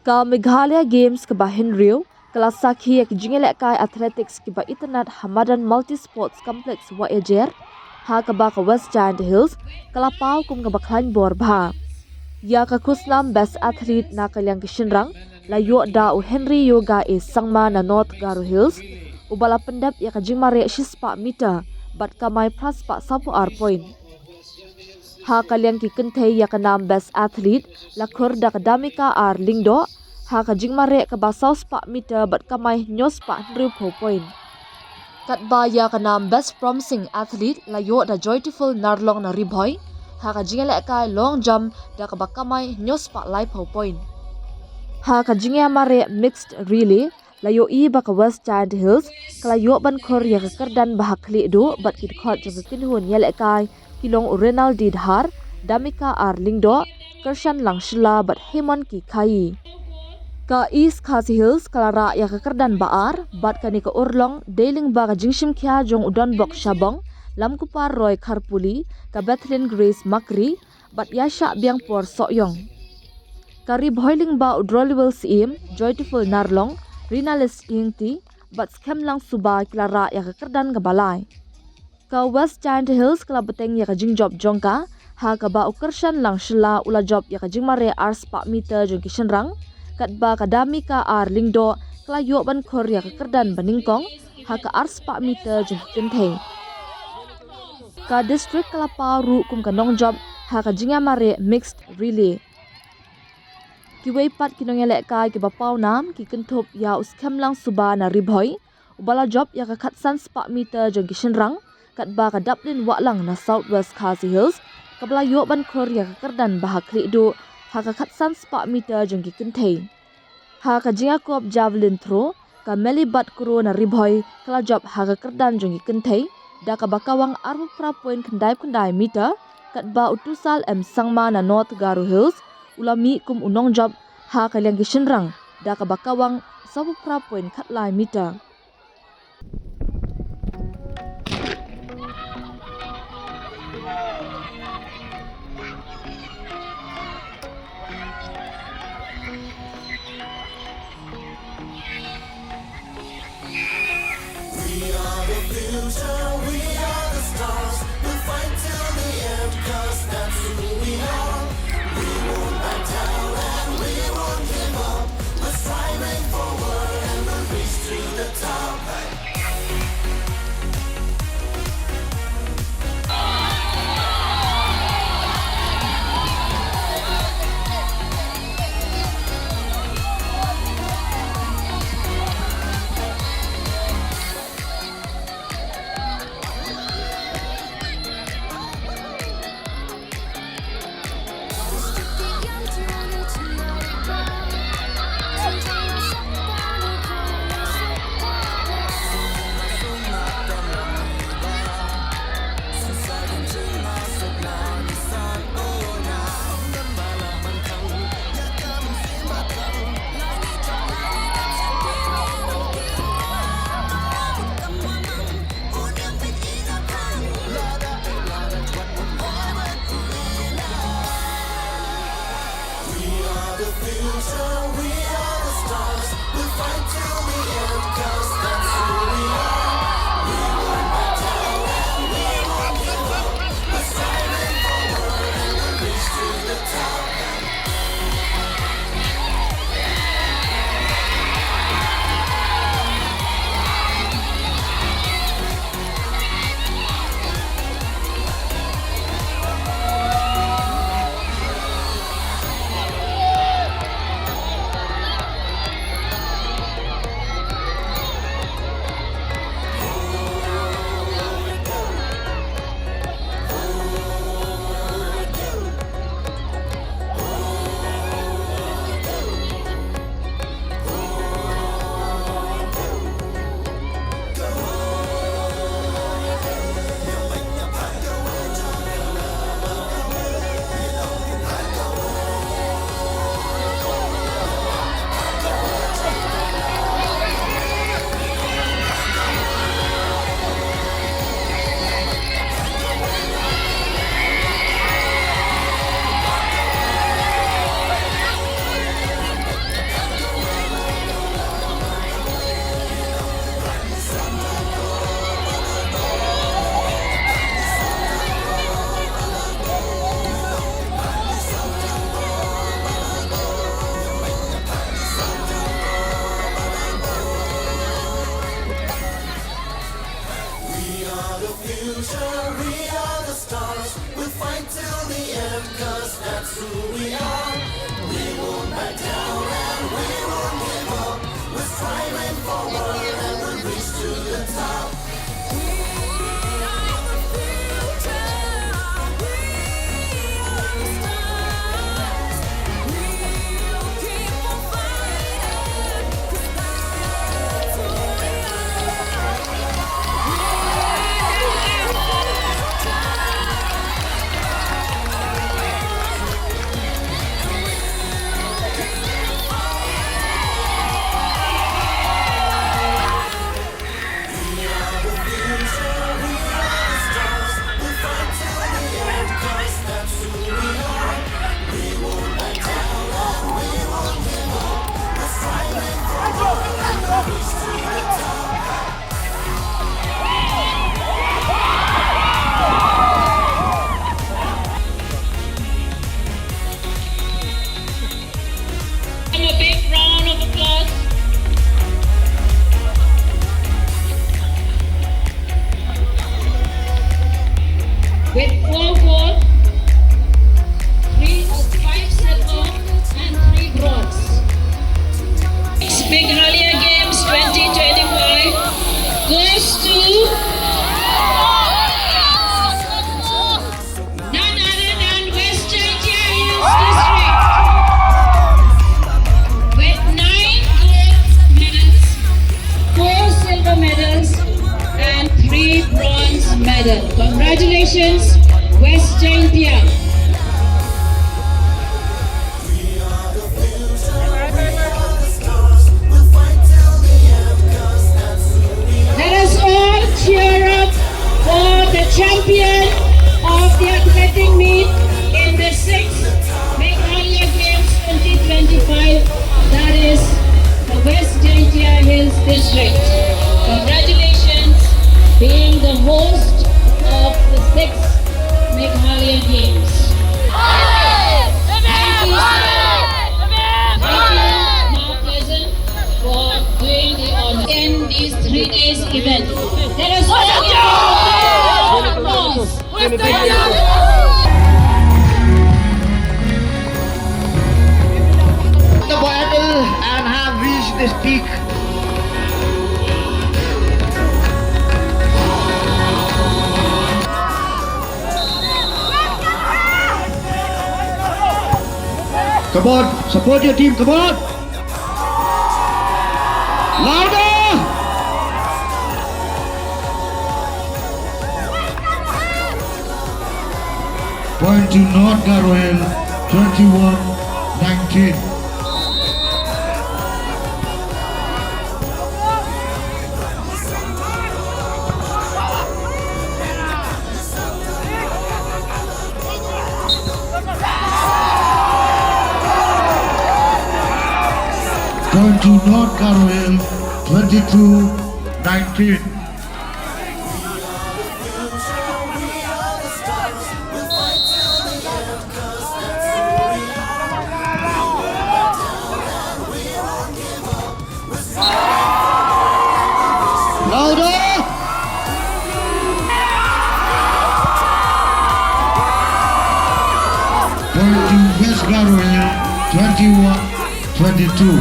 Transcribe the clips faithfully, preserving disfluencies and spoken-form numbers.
Ka Meghalaya Games kaba hynriew ka la sakhi ïa ki jingïalehkai athletics kiba itynnad ha madan Multi Sports Complex Wahiajer, ha kaba ka West Jaintia Hills ka la paw kum kaba khlaiñ bor bha. Ïa ka khusnam Best Athlete na ka liang ki shynrang la ïoh da u Henry Yoga A Sangma na North Garo Hills, uba la pyndep ïa ka jingmareh shispah meter bad kamai phraspah saphew ar point. Ha ka liang ki kynthei ïa ka nam Best Athlete la khur da ka Damika R Lyngdoh ha ka jingmareh kaba sawspah meter bad kamai hynñiewspah hynriewphew point. Katba ïa ka nam Best Promising Athlete la ïoh da Joytiful Narlong na Ri Bhoi ha ka jingïalehkai long jump da kaba kamai hynñiewspah laiphew point. Ha ka jingïamareh mixed relay la ïohi ba ka West Jaintia Hills ka la ïoh ban khur ïa ka kyrdan ba ha khlieh duh bad ki dkhot jong ka kynhun ïalehkai ki long u Renald Dhar, Damika R Lyngdoh, Kyrshan Langshylla bad Hemon K Khayi. Ka East Khasi Hills ka la rah ïa ka kyrdan ba ar bad kane ka urlong dei lyngba ka jingshimkhia jong u Donbok Shabong, Lamkupar Roy Kharpuli, ka Bethlyn Grace Makri bad Ïashah Biangpor Sohiong. Ka Ri Bhoi lyngba u Droliwal Syiem, Joytiful Narlong, Rinalis Ingti bad Skhemlang Suba ki la rah ïa ka kyrdan kaba lai. Ka West Jaintia Hills ka la bteng ïa ka jingjop jong ka ha kaba u Kyrshan Langshylla u la jop ïa ka jingmareh arspah meter jong ki shynrang, katba ka Damika R Lyngdoh ka la ïoh ban khur ïa ka kyrdan ba nyngkong ha ka arspah meter jong ki kynthei. Ka district ka la paw ruh kum ka nongjop ha ka jingïamareh mixed relay. Kiwei pat ki nongïalehkai kiba paw nam ki kynthup ïa u Skhemlang Suba na Ri Bhoi, uba la jop ïa ka khatsan spah meter jong ki shynrang, katba ka Daplin Wahlang na South West Khasi Hills kaba la ïoh ban khur ïa ka kyrdan ba ha khlieh duh ha ka khatsan spah meter jong ki kynthei. Ha ka jingïakop javelin throw, ka Melibat Kro na Ri Bhoi ka la jop ha ka kyrdan jong ki kynthei da kaba kawang arphew phra point khyndai khyndai meter, katba u Tusal M Sangma na North Garo Hills u la mih kum u nongjop ha ka liang ki shynrang da kaba kawang sawphew phra point khatlai meter. We are the future, we are the stars. We'll fight till the end, 'cause that's who we are. We won't back down and we won't give up. We're striving forward and we'll reach to the top. And a big round of applause. With four gold, three, five silver and three bronze. Meghalaya Games twenty twenty-five goes to none other than West Jaintia Hills District with nine gold medals, four silver medals, and three bronze medals. Congratulations, West Jaintia. Let us all cheer up for the champion of the athletic meet in the sixth Meghalaya Games twenty twenty-five, that is the West Jaintia Hills District. Congratulations, being the host of the sixth Meghalaya Games. Thank you, sir. Thank you, Mount Pleasant, for doing the honor in these three days event. Let us all give a round of applause. The battle and have reached this peak. Come on, support your team, come on! Louder! Point to North Garo Hill, twenty-one nineteen. Point to North Garo Hill, twenty-two nineteen. Louder! Point to West Garo Hills, twenty-one twenty-two.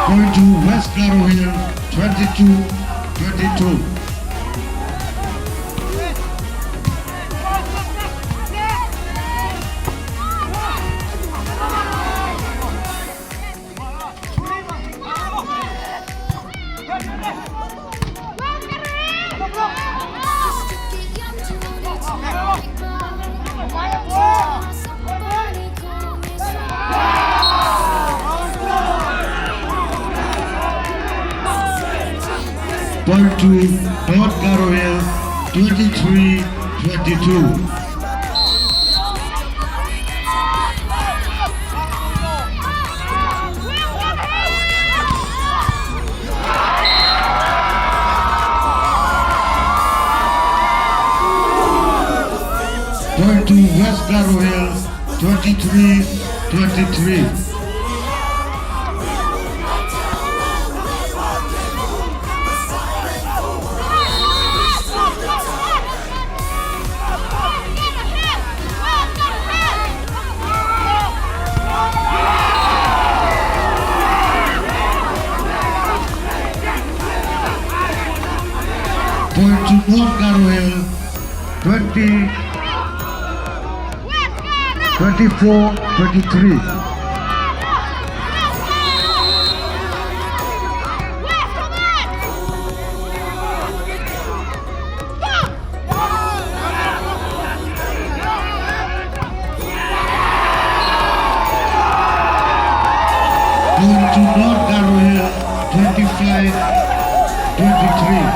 Point to West Garo Hills, twenty-two twenty-two. Point to North Garo Hills, Twenty-three twenty-two. Point to West Garo Hills, twenty-three twenty-three. Point to North Garo Hills, twenty, twenty-four twenty-three. Going to North Garo Hills, twenty-five twenty-three.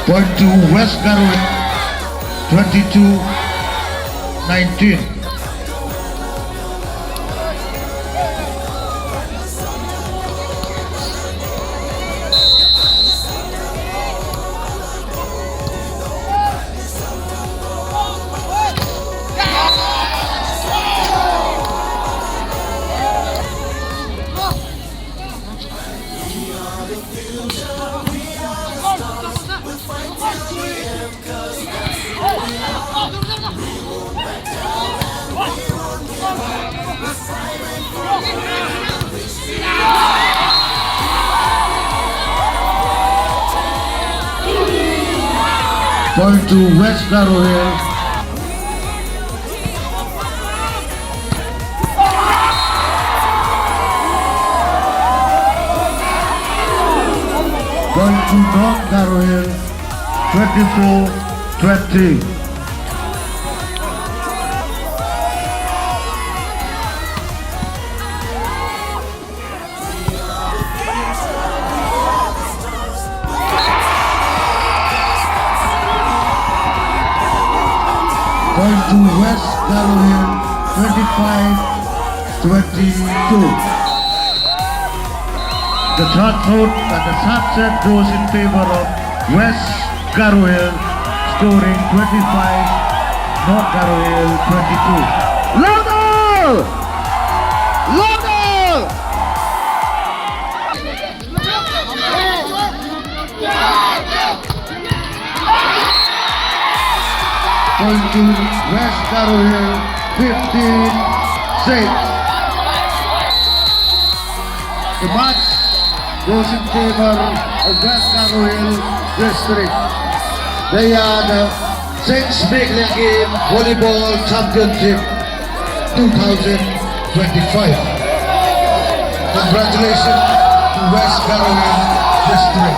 Point to West Garo, twenty-two nineteen. Point to West Garo Hills. Point to North Garo Hills, twenty-four twenty. Point to West Garo Hills, twenty-five twenty-two. The third thought and the third set goes in favor of West Garo Hills, scoring twenty-five, North Garo Hills twenty-two. Louder! Louder! Point to West Garo Hills, fifteen six. The match goes in favor of West Garo Hills District. They are the Saint Smith Game Volleyball Championship two thousand twenty-five. Congratulations to West Garo Hills District.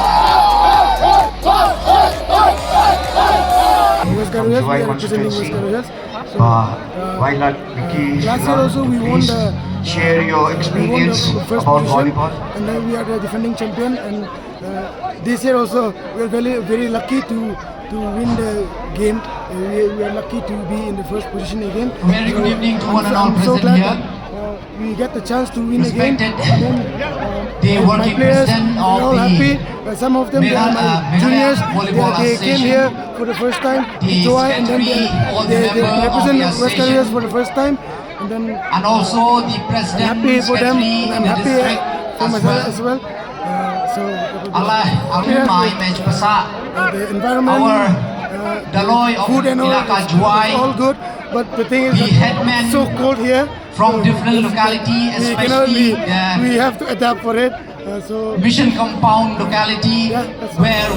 West Garo Hills, we are representing West Garo Hills. So, uh, last year also we won the, uh, we won the first position, and then we are the defending champion, and uh, this year also, we are very, very lucky to, to win the game. Uh, we, we are lucky to be in the first position again. A very good evening to one and all present here. Uh, we get the chance to win again. Respected, and then, uh, the working president of the West Garo Hills District. And my players, they're all happy. Uh, some of them, they are my juniors. They, they came here for the first time to try, and then they, they, they represent West Garo Hills for the first time. And then, and also the president, I'm happy for them, secretary, and I'm happy for myself as well. Uh, so, uh, the environment, uh, food and all, it's, it's all good. But the thing is that it's so cold here. So we cannot, we, we have to adapt for it. Uh, so Mission Compound locality, yeah, that's where